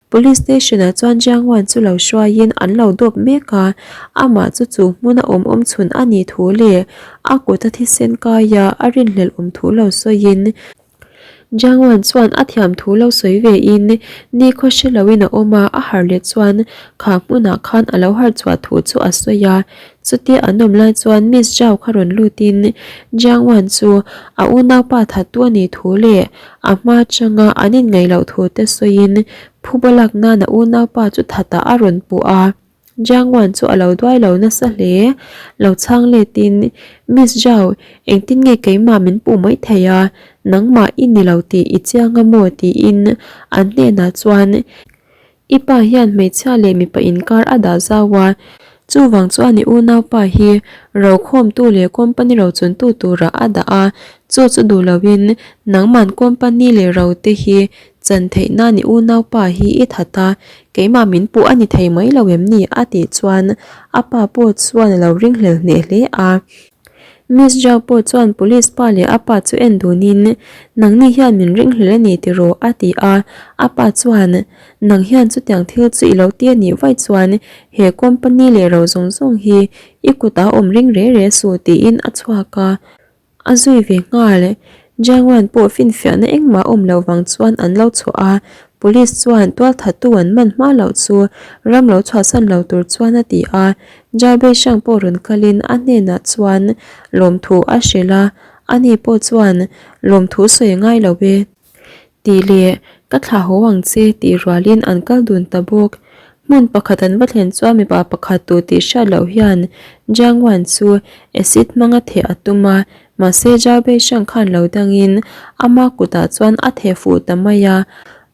Police station ah chuan Jiang Wan chu lo hruaiin an lo dawp mek a, amah chu chu hmuna awm awm chhun a nih thu leh a kut a thisen kaia a rinhlelh awm thu lo sawiin Jiang Wan chuan a thiam thu lo sawi ve in nikhaw hre loin a awm a, a harh leh chuan kha hmunah khan a lo harh chhuah thu chu a sawi a. Chutia an awm lai chuan Miss Zhao kha rawn lutin Jiang Wan chu a unaupa thattu a nih thu leh a hma atanga an inngaih loh thu te sawiin phuba lak nan a unaupa chu thatah a rawn puh a. Jiang Wan chu a lo duai lo nasa hle. Lo chhang letin, Miss Zhao, engtin nge keimah min puh mai thei a? Nangmah i ni lo tih i chiang a maw? tiin an hnenah chuan I pa hian hmeichhia leh mipa inkar a dah zau a, chuvang chuan i unaupa hi rokhawmtu leh company rochuntu turah a dah a, chu chu duh loin nangman company leh ro te hi chan theih nan i unaupa hi i that a, keimah min puh a ni thei mai lo em ni? a tih chuan a pa pawh chuan a lo ringhlel hneh hle a. Miss Zhao pawh chuan police pa leh a pa chu en dunin, Nangni hian min ringhlel a ni tiraw? a ti a. A pa chuan, Nang hian chutiang thil chu i lo ti a nih vaih chuan he company leh ro zawng zawng hi i kutah awm ring re re suh tiin a chhuak a. A zui ve nghal. Jiang Wan pawh finfiahna engmah awm loh vang chuan an lo chhuah a, Police chuan tualthattu an man hma loh chu ram lo chhuahsan lo tur chuan a ti a, Jai Beisang pawh rawn kalin a hnenah chuan lawmthu a hrilh a, ani pawh chuan lawmthu sawi a ngai lo e tih leh ka thlah haw ang che tih rualin an kal dun ta bawk. Hmun pakhat an va thlen chuan mipa pakhat tu tih hriat loh hian Jiang Wan chu acid hmanga theh a tum a, Mahse Zhao Beishang khan lo dangin ama kutah chuan a theh fuh ta mai a,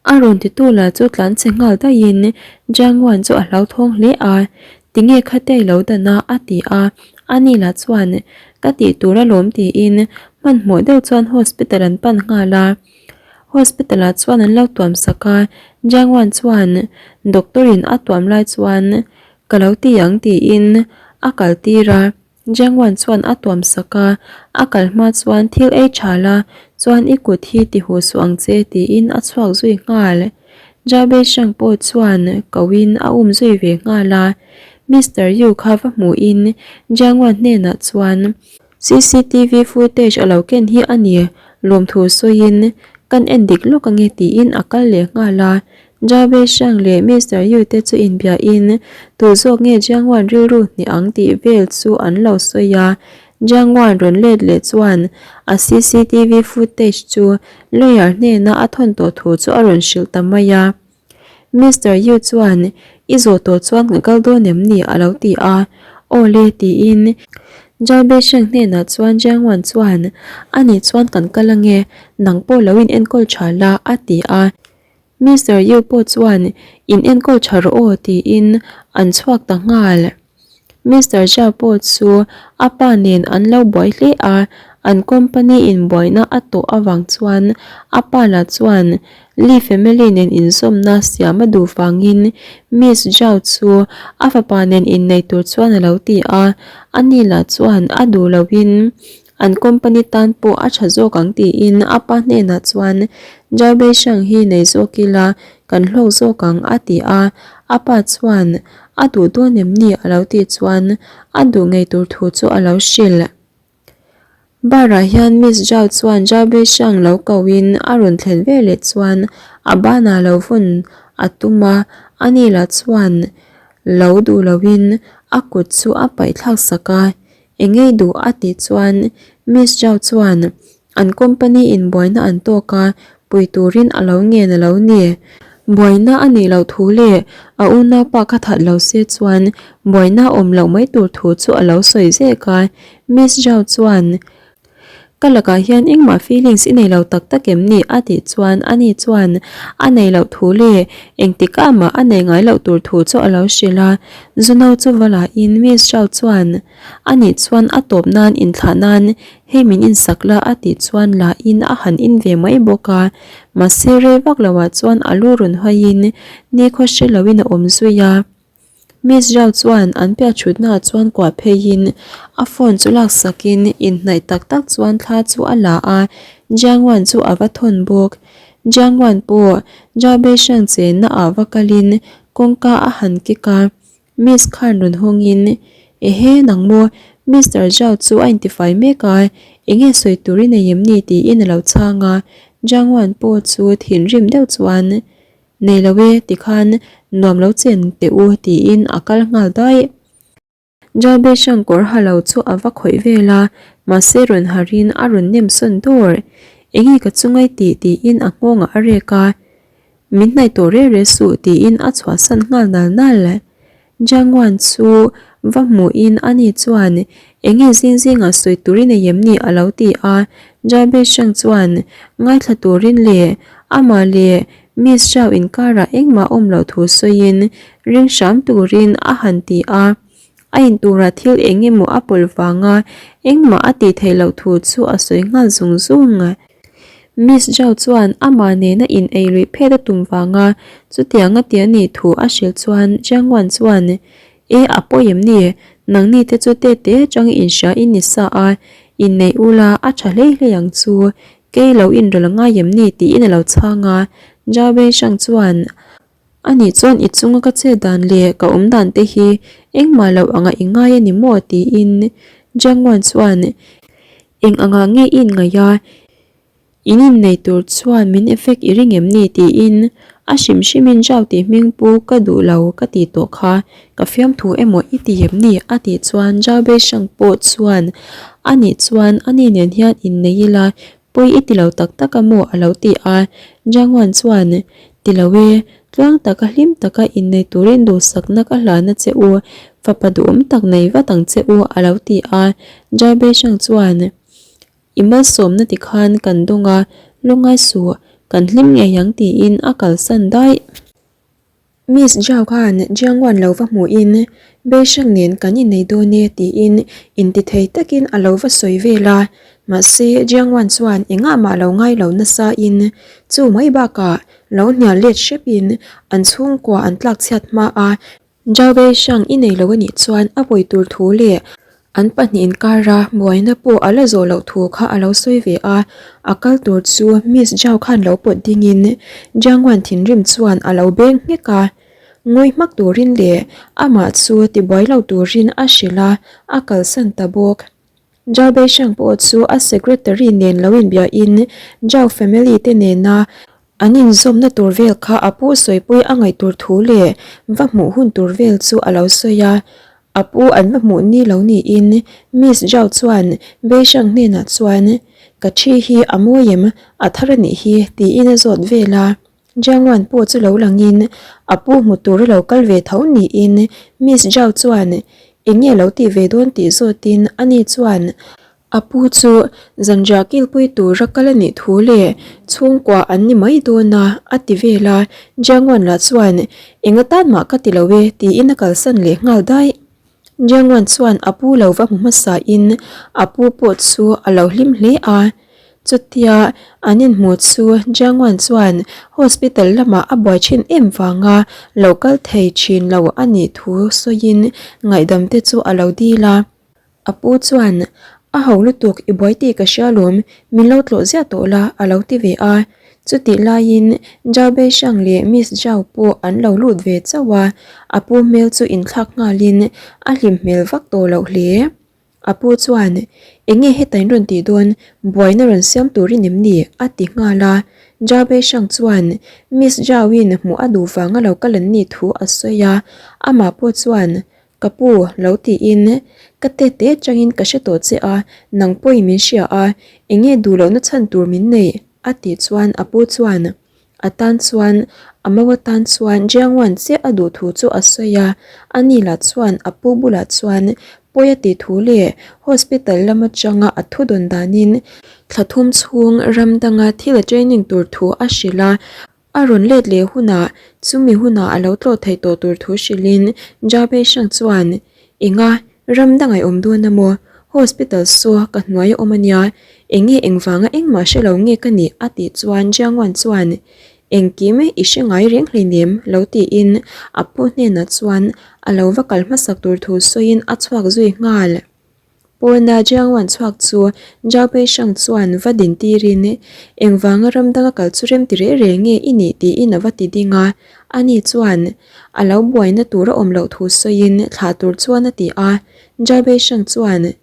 a rawn titu lah chu tlan chhe nghal daihin Jiang Wan chu a hlauthawng hle a, Tinge khatia i lo dan a? a ti a, ani lah chuan Ka tih tur alawm tiin hmanhmawh deuh chuan hospital an pan nghal a. Hospital ah chuan an lo tuam sak a, Jiang Wan chuan doctor in a tuam lai chuan Ka lo ti ang tiin a kal tir a. Jiangwan chuan a tuam sak a, a kal hma chuan thil ei tha la, chuan i kut hi ti huh suh ang che tiin a chhuak zui nghal. Zhao Beisheng pawh chuan koin a um zui ve nghal a, Mister Yu kha va hmuhin Jiangwan hnenah chuan CCTV footage a lo ken hi a ni lawmthu sawiin kan en dik lawk ange tiin a kal leh nghal a. Jave Shang leh Mister Yu te chu inbiahin tu zawk nge Jiang Wan rilru hnih ang tih vel chu an lo sawi a. Jiang Wan rawn let leh chuan a CCTV footage chu lawyer hnena a thawn tawh thu chu a rawn hrilh ta mai a. Mister Yu chuan I zawh tawh chuan ka kal dawn em ni? a lo ti a. Aw le tiin Jave Shang hnenah chuan Jiang Wan chuan Anih chuan kan kal ange, nang pawh lo in enkawl tha la a ti a. Mister Yu pawh chuan in enkawl tha rawh aw tiin an chhuak ta nghal. Mister Zhao pawh chu a pa nen an lo buai hle a, an company in buaina a tawh avang chuan a pa lah chuan Li family nen inzawmna siam a duh vangin Miss Zhao chu a fapa nen innei tur chuan a lo ti a, ani lah chuan a duh loin An company tan pawh a tha zawk ang tiin a pa hnenah chuan Zhao Beishang hi nei zawk ila kan hlawk zawk ang a ti a, a pa chuan a duh dawn em ni a lo tih chuan a duh ngei tur thu chu a lo hrilh. Bar ah hian Miss Zhao chuan Zhao Beishang lo ko in a rawn thlen veleh chuan a banah lo vawn a tum a, ani lah chuan lo duh lo in a kut chu a paih thlak sak a. Engei duh a tih chuan Miss Zhao chuan an company in buaina an tawk a, pui turin a lo ngen a lo ni. Buaina a nih loh thu leh a unaupa kha that lo se chuan buaina a awm loh mai tur thu chu a lo sawi zek a. Miss Zhao chuan Ka lakah hian engmah feelings i nei lo tak tak em ni? a tih chuan ani chuan a nei loh thu leh engtikah mah a nei ngai loh tur thu chu a lo hrilh a. Zuno chu va lahin Miss Zhao chuan ani chuan a tawp nan inthlah nan hei min insak la a tih chuan lahin a han in ve mai bawk a. Mahse rei vak loah chuan a lu rawn hawiin nikhaw hre loin a awm zui a. Miss Zhao chuan an piah thutnaah chuan kuah pheiin a phone chu laksakin inhnaih tak tak chuan thla chu a la a, Jiang Wan chu a va thawn bawk. Jiang Wan pawh Zhao Beisheng chenna ah va kalin kawngka a han kik a, Miss khan rawn hawngin, Ehe nang maw, Mister Zhao chu a intifai mek a, enge sawi tur i nei em ni tiin a lo chhang a, Jiang Wan pawh chu thinrim deuh chuan, Nei lo e, tikhan nuam lo chen teh u tiin a kal nghal daih. Jalbeshang kawr ha lo chu a va khawih vel a, mahse rawn harin a rawn nem sawn dawr. Enge ka chungai tih tiin a nghawngah a rek a, Min hnaih tawh reh reh suh tiin a chhuahsan nghal nal nal. Jangwan chu va hmuhin ani chuan enge zing zingah sawi tur i nei em ni a lo ti a, Jalbeshang chuan ngaithla turin leh amah leh Miss Zhao inkarah engmah awm loh thu sawiin ring hram turin a han ti a, a inturah thil eng emaw a pawlh vanga engmah a tih theih loh thu chu a sawi nghal zung zung. Miss Zhao chuan amah nena in ei luih phet a tum vanga chutiang a ti a nih thu a hrilh chuan Jiang Wan chuan, E a pawi em ni? Nangni te chu tete atang inhria in ni sa a, inneih ula a tha hlei hlei ang chu. Kei lo inrawlh a ngai em ni tiin a lo chhang a, Zhao Beishang chuan, Anih chuan i chunga ka chet dan leh ka awm dan te hi engmah loh anga i ngai a ni maw? tiin Jiang Wan chuan, Eng angah nge i inngaih a? In innei tur chuan min effect i ring em ni? tiin a hrim hrimin Zhao tih hming pu ka duh lo ka ti tawh kha, ka fiamthu emaw i ti em ni? a tih chuan Zhao Beishang pawh chuan Anih chuan ani nen hian innei ila pawi i ti lo tak tak a maw? a lo ti a, Zhang Wan chuan Ti lo e, tluang taka hlim taka innei turin duhsakna ka hlana che u, fapa duhawm tak nei vat ang che u a lo ti a, Zhao Beishang chuan I malsawmna ti khan kan dawng a, lungngai suh, kan hlim ngei ang tiin a kalsan daih. Miss Zhao khan Jiangwan lo va hmuhin Beisheng nen kan innei dawn e tiin intithei takin a lo va sawi vel a, mahse Jiangwan chuan engah mah lo ngai lo nasa in chu mai bakah lo hnial let hrepin an chhungkua an tlakchhiat hma a Zhao Beishang i nei lo a nih chuan a pawi tur thu leh an pahnih inkara buaina pawh a la zawh loh thu kha a lo sawi ve a, a kal tur chu Miss Zhao khan lo pawt dingin Jiang Wan thinrim chuan a lo beng nghek a, ngawi hmak turin leh amah chu tibuai lo turin a hrilh a, a kalsan ta bawk. Zhao Beishang pawh chu a secretary nen lo inbiahin Zhao family te nena an inzawmna tur vel kha a pu sawipui a ngaih tur thu leh va hmuh hun tur vel chu a lo sawi a. A pu an va hmuh ni lo niin Miss Zhao chuan Beishang hnenah chuan, Ka thi hi a mawi em? A thar a nih hi, tiin a zawt vel a. Jiangwan pawh chu lo langin a pu hmu tur a lo kal ve tho niin Miss Zhao chuan eng nge lo tih ve dawn tih zawtin ani chuan a pu chu zanriah kilpui tura kal a nih thu leh chhungkua an ni mai dawn a a ti vel a, Jiangwan lah chuan eng atan mah ka ti lo e tiin a kalsan leh nghal daih. Jiangwan chuan a pu lo va hmu hmasa in a pu pawh chu a lo hlim hle a. Chutia an inhmuh chu Jiangwan chuan hospital lamah a buai thin em vanga lo kal thei thin lo a nih thu sawiin ngaihdam te chu a lo dil a. A pu chuan, A ho lutuk, i buai tih ka hria lawm, min lo tlawh ziah tawh la, a lo ti ve a. Chutih laiin Zhao Beishang leh Miss Zhao pawh an lo lut ve chauh a, a pu hmel chu inthlak nghalin a hlim hmel vak tawh loh hle. A pu chuan, Eng nge heta in rawn tih dawn, buaina rawn siam turin em ni? a ti nghal a. Zhao Beishang chuan Miss Zhao-in hmuh a duh vanga lo kal an nih thu a sawi a, amah pawh chuan, Ka pu, lo tiin, ka tete atangin ka hre tawh che a, nang pawhin min hria a, eng nge duh lohna chhan tur min neih? a tih chuan a pu chuan a tan chuan a mau atan chuan Jiangwan chiah a duh thu chu a sawi a, ani lah chuan a pu bulah chuan pawi a tih thu leh hospital lam atanga a thu dawn danin thla thum chhung ram danga thil a training tur thu a hrilh a. A rawn let leh hunah chumi hunah a lo tlawh theih tawh tur thu hrilhin Jabei Hrang chuan, Enga, ram dang a awm dawn a maw? Hospital saw ka hnuai a awm a nia, enge engvanga engmah hre lo nge ka nih? a tih chuan Jiangwan chuan, Engkim i hre ngai reng hleinem lo tiin a pu hnenah chuan a lo va kal hmasak tur thu sawiin a chhuak zui nghal. Pawna Jiangwan chhuak chu Zhao Peishang chuan va din tirin, Engvanga ram danga kal chu rem ti reh reh nge i nih tiin a va ti ding a. Ani chuan a lo buaina tur a awm loh thu sawiin thlah tur chuan a ti a. Zhao Peishang chuan,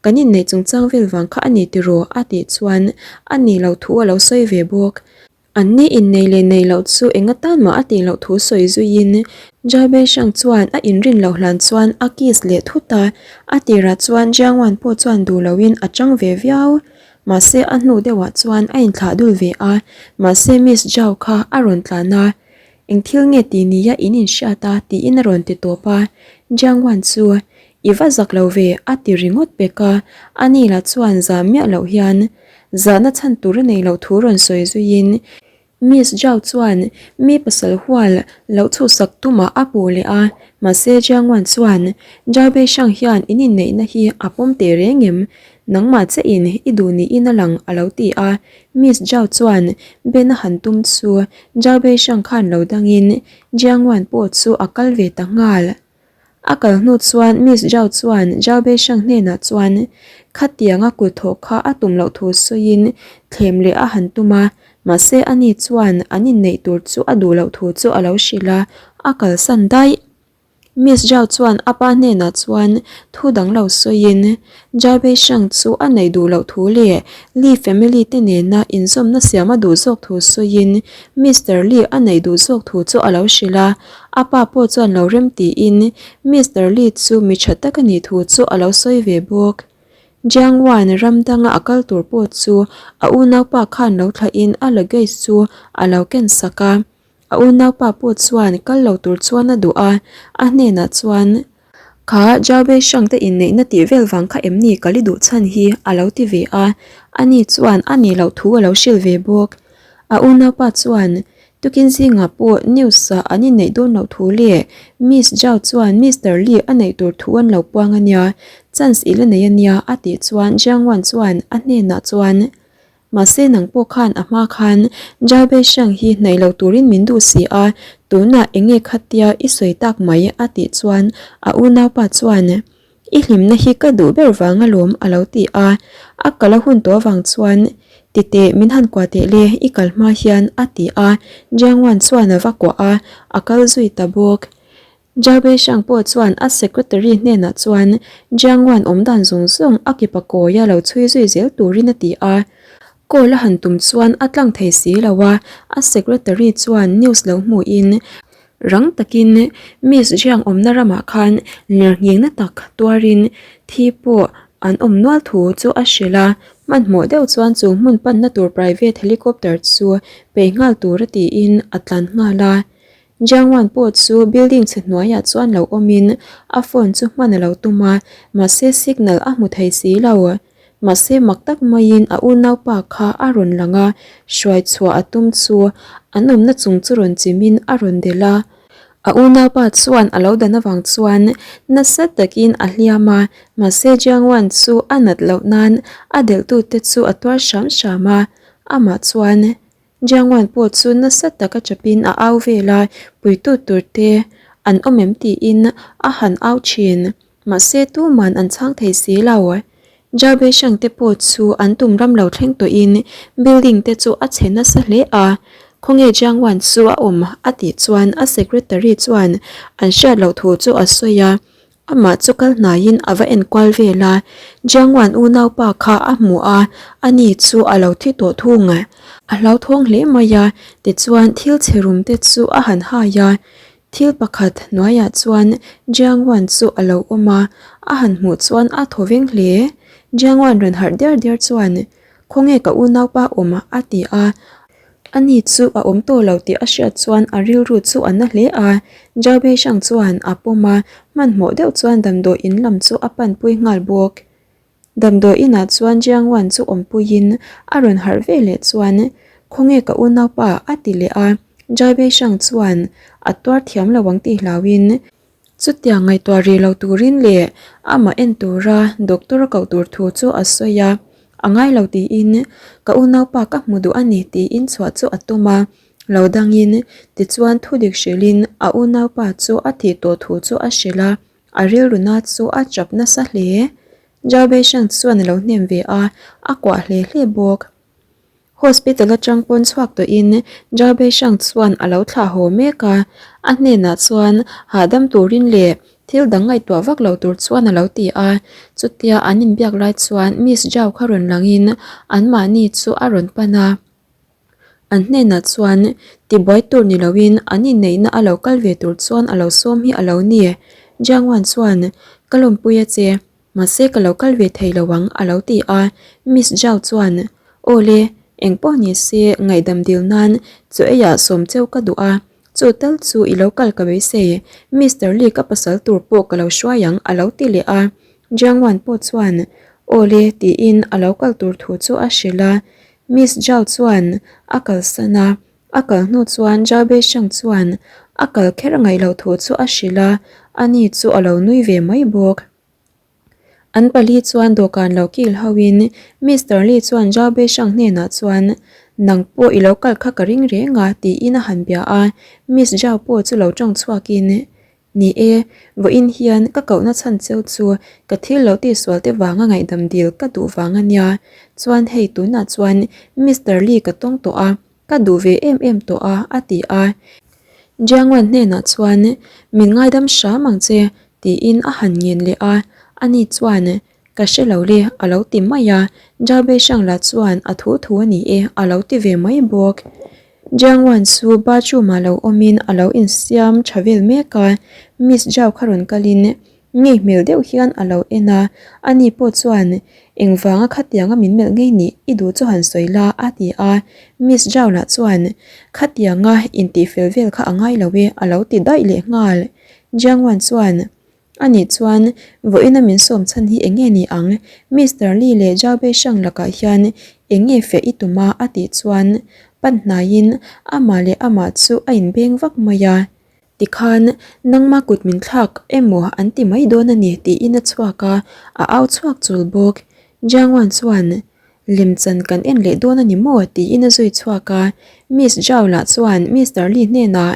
Kan inneih chungchang vel vang kha a ni tiraw? a tih chuan a nih loh thu a lo sawi ve bawk. An ni innei leh nei loh chu eng atan mah a tih loh thu sawi zuiin Jai Beisang chuan a inrin loh hlan chuan a kiss leh thut a, a tirah chuan Jiangwan pawh chuan duh loin a chang ve viau. Mahse a hnu deuhah chuan a inthlah dul ve a, mahse Miss Zhao kha a rawn tlan a, Eng thil nge ti nia in inhriat a? tiin a rawn ti tawp a, Jiangwan chu I va zak lo ve, a ti ringawt pek a, ani lah chuan zah miah loh hian zahna chhan tur a nei loh thu rawn sawi zuiin Miss Zhao chuan mi pasal hual loh chhuhsak tumah a puh leh a, mahse Jiang Wan chuan Zhao Beishang hian in inneihna hi a pawm teh reng em? Nangmah che in i duh niin a lang a lo ti a, Miss Zhao chuan Ben a han tum chu Zhao Beishang khan lo dangin Jiang Wan pawh chu a kal ve ta nghal. A kal hnu chuan Miss Zhao chuan Zhao Beishang hnenah chuan khatianga kut thawh kha a tum loh thu sawiin thlem leh a han tum a, mahse ani chuan an inneih tur chu a duh loh thu chu a lo hrilh a, a kalsan daih. Miss Zhao chuan a pa hnenah chuan thu dang lo sawiin Zhao Beishang chu a neih duh loh thu leh Li family te nena inzawmna siam a duh zawk thu sawiin Mister Li a neih duh zawk thu chu a lo hrilh a. A pa pawh chuan lo rem tiin Mister Li chu mi tha tak a nih thu chu a lo sawi ve bawk. Jiang Wan ram danga a kal tur pawh chu a unaupa khan lo thlahin a luggage chu a lo ken sak a. A unaupa pawh chuan kal lo tur chuan a duh a, a hnenah chuan, Kha Zhao Beishang te inneihna tih vel vang kha em ni kal i duh chhan hi? a lo ti ve a. Ani chuan a nih loh thu a lo hrilh ve bawk. A unaupa chuan Tukin zingah pawh news ah an inneih dawn loh thu leh Miss Zhao chuan Mister Li a neih tur thu an lo puang a nia, chance i la nei a nia a tih chuan Jiang Wan chuan a hnenah chuan Mahse nang pawh khan a hma khan Zhao Beishang hi hnaih lo turin min duh si a, tunah eng nge khatia i sawi tak mai a tih chuan a unaupa chuan I hlimna hi ka duh ber vang alawm a lo ti a, a kal a hun tawh avang chuan titeh min han kuah teh le i kal hma hian a ti a, Jiang Wan chuan a va kuah a, a kal zui ta bawk. Zhao Beishang pawh chuan a secretary hnenah chuan Jiang Wan awm dan zawng zawng a kipa kawia lo chhui zui zel turin a ti a, call a han tum chuan a tlang thei si lo a, a secretary chuan news lo hmuhin Rang takin Miss Jiang awmna ramah khan lirnghingna tak tuarin thi pawh an awm nual thu chu a hrilh a, hmanhmawh deuh chuan chu hmun panna tur private helicopter chu peih nghal tur a tiin a tlan nghal a. Jiang Wan pawh chu building chhe hnuaiah chuan lo awmin a phone chu hman a lo tum a, mahse signal a hmu thei si lo. Mahse mak tak maiin a unaupa kha a rawn lang a, hruai chhuah a tum chu an awmna chung chu rawn chimin a rawn delh a. A unaupa chuan a lo dan avang chuan nasa takin a hliam a, mahse Jiang Wan chu a nat loh nan a delhtute chu a tuar hram hram a, amah chuan Jiang Wan pawh chu nasa taka chapin a au vel a, puitu turte an awm em tiin a han au thin. Mahse tuman an chhang thei si lo. Zhao Beishang te pawh chu an tum ram lo thleng tawhin building te chu a chhe nasa hle a. Khawnge Jiang Wan chu a awm a tih chuan a secretary chuan an hriat loh thu chu a sawi a. Amah chu kal hnaiin a va enkual vel a. Jiang Wan unaupa kha a hmu a, ani chu a lo thi tawh thung. A hlauthawng hle mai a, tichuan thil chhe rum te chu a han hai a. Thil pakhat hnuaiah chuan Jiang Wan chu a lo awm a, a han hmuh chuan a thaw veng hle. Jiang Wan rawn harh diar diar chuan, Khawnge ka unaupa awm? a ti a. Ani chu a awm tawh lo tih a hriat chuan a rilru chu a na hle a. Zhao Beishang chuan a pawm a, hmanhmawh deuh chuan damdawi in lam chu a panpui nghal bawk. Damdawi inah chuan Jiang Wan chu awmpuiin a rawn harh ve leh chuan, Khawnge ka unaupa? a ti leh a. Jai Beishang chuan a tuar thiam lo ang tih hlauhin, chutiang ngaihtuah rih lo turin leh amah en tura doctor a koh tur thu chu a sawi a, A ngai lo tiin ka unaupa ka hmu duh a ni tiin chhuah chu a tum a. Lo dangin tichuan thudik hrilhin a unaupa chu a thih tawh thu chu a hrilh a. A rilru na chu a chap nasa hle. Zhao Beisheng chuan a lo hnem ve a, a kuah hle hle bawk. Hospital atang pawn chhuak tawhin Zhao Beisheng chuan a lo thlah haw mek a, a hnenah chuan hahdam turin leh thil dang ngaihtuah vak lo tur chuan a lo ti a. Chutia an inbiak lai chuan Miss Zhao kha rawn langin anmahni chu a rawn pan a. An hnenah chuan tibuai tur ni loin an inneihna a lo kal ve tur chuan a lo sawm hi a lo ni. Jiang Wan chuan, Ka lawmpui a che, mahse ka lo kal ve thei lo ang a lo ti a. Miss Zhao chuan, Aw le, engpawh ni se ngaihdam dil nan chaw eiah sawm cheu ka duh a, chu tal chu i lo kal ka beisei, Mister Li ka pasal tur pawh ka lo hruai ang a lo ti leh a. Jiang Wan pawh chuan, Aw le tiin a lo kal tur thu chu a hrilh a. Miss Zhao chuan a kalsan a, a kal hnu chuan Zhao Beisheng chuan a kal kher ngaih loh thu chu a hrilh a, ani chu a lo nui ve mai bawk. An pali chuan dawhkan lo kil hoin Mister Li chuan Zhao Beisheng hnenah chuan Nang pawh i lo kal kha ka ring reng a tiin a han bia a, Miss Zhao pawh chu lo tawng chhuakin Ni e, vawiin hian ka kohna chhan cheu chu ka thil lo tihsual te vanga ngaihdam dil ka duh vang a nia. Chuan hei tunah chuan Mister Lee ka tawng tawh a, ka duh ve em em tawh a, a ti a. Jiangwan hnenah chuan min ngaidam hram ang che tiin a han ngen leh a, ani chuan Ka hre lo le, a lo ti mai a, Zhao Beishang lah chuan a thu thu a ni e, a lo ti ve mai bawk. Jiang Wan chu bathroom ah lo awmin a lo insiam tha vel mek a, Miss Zhao kha rawn kalin ngei hmel deuh hian a lo en a, ani pawh chuan engvanga khatianga min melh ngei nih i duh chu han sawi la a ti a, Miss Zhao lah chuan khatianga intihfel vel kha a ngai lo e a lo ti daih leh nghal. Jiang Wan chuan Ani chuan, Vawiina min sawm chhan hi eng nge ni ang? Mister Lee leh Zhao Beishang lakah hian eng nge feh i tum a? a tih chuan pan hnaiin amah leh amah chu a inbeng vak mai a. Tikhan, nangma kut min thlak emaw an ti mai dawn a ni tiin a chhuak a, a au chhuak chul bawk. Jiang Wan chuan, Lemchan kan en leh dawn a ni maw? tiin a zui chhuak a. Miss Zhao lah chuan Mister Li hnenah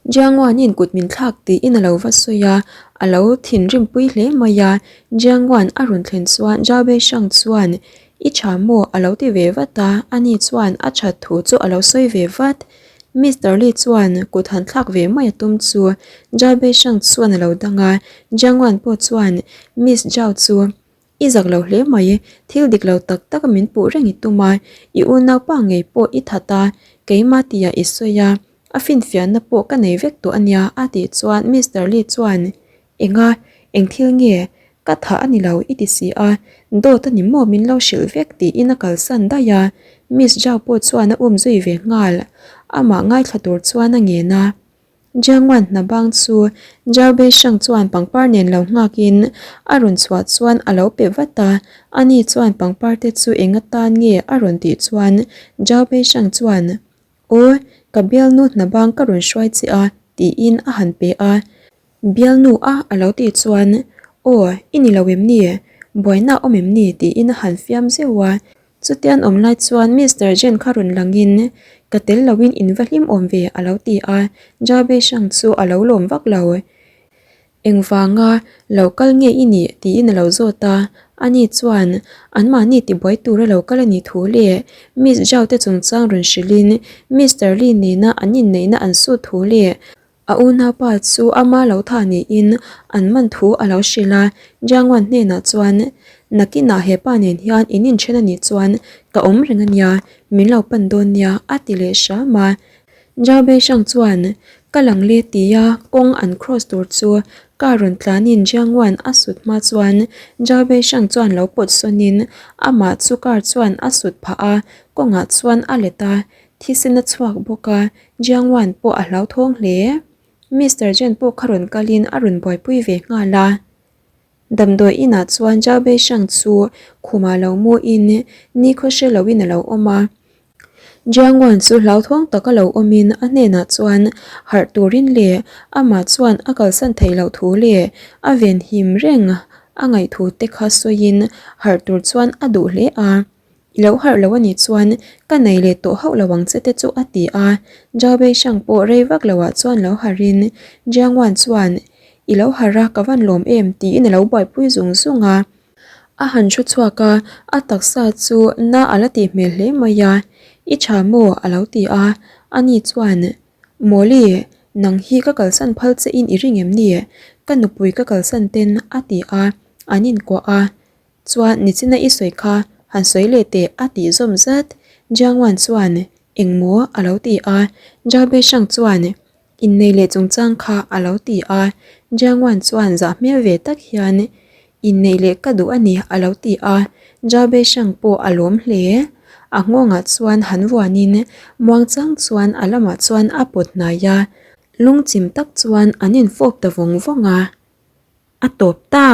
Jiang Wan-in kut min thlak tiin a lo va sawi a, a lo thinrimpui hle mai a. Jiang Wan a rawn thlen chuan Zhao Beishang chuan I tha maw? a lo ti ve vat a, ani chuan a that thu chu a lo sawi ve vat. Mister Li chuan kut han thlak ve mai a tum chu Zhao Beishang chuan a lo dang a, Jiang Wan pawh chuan Miss Zhao chu I zak lo hle mai, thil dik lo tak tak min puh reng i tum a, i unaupa ngei pawh i that a, keimah tia i sawi a, a finfiahna pawh ka nei vek tawh a nia a tih chuan Mister Lee chuan, Enga, eng thil nge? Ka thah a ni lo i ti si a, dawt a ni maw min lo hrilh vek tiin a kalsan daih a, Miss Zhao pawh chuan a um zui ve nghal, amah ngaithla tur chuan a ngen a. Jiangwan hna bang chu Zhao Beishang chuan pangpar nen lo nghakin a rawn chhuah chuan a lo pe vat a, ani chuan pangpar te chu eng atan nge a rawn tih chuan Zhao Beishang chuan, Aw, ka bialnu hna bang ka rawn hruai che a, tiin a han pe a. Bialnu a a lo tih chuan, Aw, i ni lo em ni? Buaina a awm em ni? tiin a han fiam zeuh a. Chutian awm lai chuan Mister Jen kha rawn langin, Ka tel loin in va hlim awm ve a lo ti a, Zhao Beishang chu a lo lawm vak lo. Engvanga lo kal nge i nih? tiin a lo zawt a, ani chuan anmahni tibuai tura lo kal a nih thu leh Miss Zhao te chungchang rawn hrilhin Mister Li nena an inneihna an sut thu leh A unaupa chu ama lo tha niin an man thu a lo hrilh a, Jiangwan hnenah chuan, Nakinah he pa nen hian in inthen a nih chuan ka awm reng a nia, min lo pan dawn nia, a ti leh hram a. Zhao Beishang chuan, Ka lang le tia kawng an cross tur chu car rawn tlanin Jiangwan a sut hma chuan Zhao Beishang chuan lo pawt sawnin amah chu car chuan a sut phah a, kawngah chuan a let a, thisen a chhuak bawk a, Jiang Wan pawh a hlauthawng hle. Mister Jen pawh kha rawn kalin a rawn buaipui ve nghal a. Damdawi inah chuan Zhao Beishang chu khumah lo muin nikhaw hre loin a lo awm a. Jiang Wan chu hlauthawng taka lo awmin a hnenah chuan harh turin leh amah chuan a kalsan theih loh thu leh a venhim reng a ngaih thu te kha sawiin harh tur chuan a duh hle a. I lo harh lo a nih chuan ka nei leh tawh hauh lo ang che te chu a ti a, Zhao Beishang pawh rei vak lo ah chuan lo harhin Jiang Wan chuan I lo harh a ka van lawm em tiin a lo buaipui zung zung a. A han hru chhuak a, a taksa chu na a la tih hmel hle mai a, I tha maw? a lo ti a, ani chuan, Mawli, nang hi ka kalsan phal che in i ring em ni? Ka nupui ka kalsan ten a ti a, an inkuah a, Chuan nichina i sawi kha han sawi leh teh a tih zawm zat. Jiangwan chuan engmaw a lo ti a, Zhao Beishang chuan innei leh chungchang kha a lo ti a, Jiangwan chuan zah hmel ve tak hian inneih leh ka duh a ni a lo ti a, Zhao Beishang pawh a lawm hle. A nghawngah chuan han vuanin muangchang chuan a lamah chuan a pawt hnai a, lungchim tak chuan an infawp ta vawng vawng a, a tawp ta.